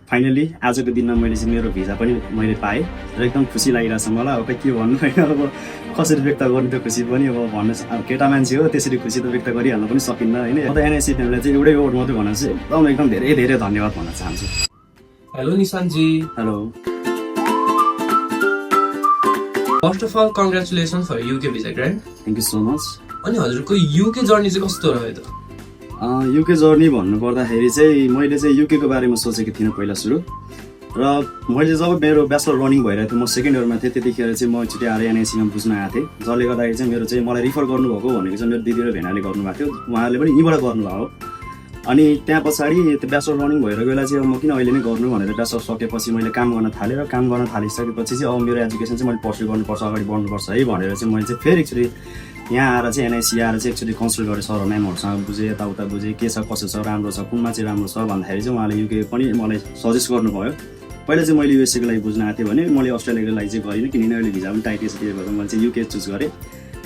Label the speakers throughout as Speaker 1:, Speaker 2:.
Speaker 1: Finally आजको दिनमा मैले चाहिँ मेरो भिजा पनि मैले पाएँ र एकदम खुसी लागिरहेछ मलाई। अब के भन्नु होइन, अब कसरी व्यक्त गर्नु त्यो खुसी पनि अब भन्नु, अब केटा मान्छे हो त्यसरी खुसी त व्यक्त गरिहाल्न पनि सकिन्न होइन। म त एनआइसी फ्यामिलीलाई चाहिँ एउटै वर्ड मात्रै भन्न चाहिँ एकदम धेरै धेरै धन्यवाद भन्न चाहन्छु।
Speaker 2: Hello Nishant ji.
Speaker 1: Hello.
Speaker 2: First of all congratulations for UK visa grant.
Speaker 1: Thank you so much.
Speaker 2: अनि हजुरको युके जर्नी चाहिँ कस्तो रह्यो त?
Speaker 1: युके जर्नी भन्नुपर्दाखेरि चाहिँ मैले चाहिँ युकेको बारेमा सोचेको थिइनँ पहिला सुरु, र मैले जब मेरो ब्याचलर रनिङ भइरहेको थियो, म सेकेन्ड इयरमा थिएँ, त्यतिखेर चाहिँ म एकचोटि आएर एनआइसीमा बुझ्न आएको थिएँ। जसले गर्दाखेरि चाहिँ मेरो चाहिँ मलाई रिफर गर्नुभएको भनेको चाहिँ मेरो दिदी र भेनाले गर्नुभएको थियो, उहाँहरूले पनि यहीँबाट गर्नुभएको हो। अनि त्यहाँ पछाडि त्यो ब्याचलर रनिङ भइरहेको बेला चाहिँ अब म किन अहिले नै गर्नु भनेर ब्याचलर सकेपछि मैले काम गर्न थालेँ, र काम गर्न थालिसकेपछि चाहिँ अब मेरो एजुकेसन चाहिँ मैले पर्स्यु गर्नुपर्छ, अगाडि बढ्नुपर्छ है भनेर चाहिँ मैले चाहिँ फेरि एकचोटि यहाँ आएर चाहिँ एनआइसी आएर चाहिँ एकचोटि कन्सल्ट गरेँ, सर म्यामहरूसँग बुझेँ, यताउता बुझेँ के छ कसो छ, राम्रो छ, कुनमा चाहिँ राम्रो छ भन्दाखेरि चाहिँ उहाँले युके पनि मलाई सजेस्ट गर्नुभयो। पहिला चाहिँ मैले युएसएको लागि बुझ्न आएको थिएँ भने मैले अस्ट्रेलियाको लागि चाहिँ गरिनँ, किनभने अहिले भिजा पनि टाइट छ, त्यही भएर मैले चाहिँ युके चुज गरेँ।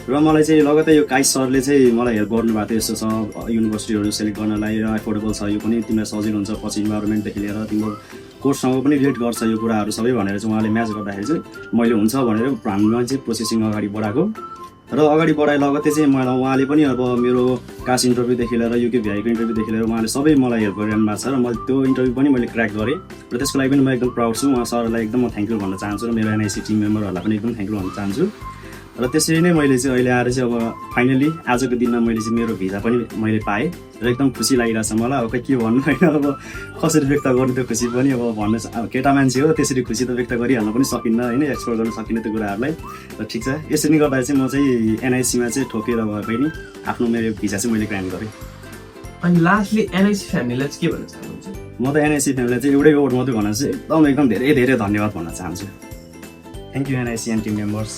Speaker 1: र मलाई चाहिँ लगत्तै यो काइस सरले चाहिँ मलाई हेल्प गर्नुभएको थियो, यस्तो छ युनिभर्सिटीहरू सेलेक्ट गर्नलाई, र एफोर्डेबल छ, यो पनि तिमीलाई सजिलो हुन्छ, पछि इन्भाइरोमेन्टदेखि लिएर तिम्रो कोर्ससँग पनि रिलेट गर्छ यो कुराहरू सबै भनेर चाहिँ उहाँले म्याच गर्दाखेरि चाहिँ मैले हुन्छ भनेर हामीमा चाहिँ प्रोसेसिङ अगाडि बढाएको। र अगाडि बढाए लगत्तै चाहिँ मलाई उहाँले पनि अब मेरो कास्ट इन्टरभ्यूदेखि लिएर युके भ्याइको इन्टरभ्यूदेखि लिएर उहाँले सबै मलाई हेल्प गरिरहनु भएको छ, र मैले त्यो इन्टरभ्यू पनि मैले क्र्याक गरेँ, र त्यसको लागि पनि म एकदम प्राउड छु। उहाँ सरलाई एकदम म थ्याङ्क यू भन्न चाहन्छु, र मेरो एनआइसी टिम मेम्बरहरूलाई पनि एकदम थ्याङ्क यू भन्न चाहन्छु। र त्यसरी नै मैले चाहिँ अहिले आएर चाहिँ अब फाइनली आजको दिनमा मैले चाहिँ मेरो भिजा पनि मैले पाएँ, र एकदम खुसी लागिरहेछ मलाई। अब के भन्नु होइन, अब कसरी व्यक्त गर्नु त्यो खुसी पनि अब भन्नु, अब केटा मान्छे हो त्यसरी खुसी त व्यक्त गरिहाल्न पनि सकिन्न होइन, एक्सप्लोर गर्न सकिन्न त्यो कुराहरूलाई। र ठिक छ, यसरी गर्दा चाहिँ म चाहिँ एनआइसीमा चाहिँ ठोकेर भए पनि आफ्नो मेरो भिजा चाहिँ मैले ग्रान्ट गरेँ।
Speaker 2: अनि लास्टली एनआइसी फ्यामिलीलाई चाहिँ के भन्न चाहनुहुन्छ?
Speaker 1: म त एनआइसी फ्यामिलीलाई चाहिँ एउटै वर्ड मात्रै भन्न चाहिँ एकदम धेरै धेरै धन्यवाद भन्न चाहन्छु। Thank you NIC and team members.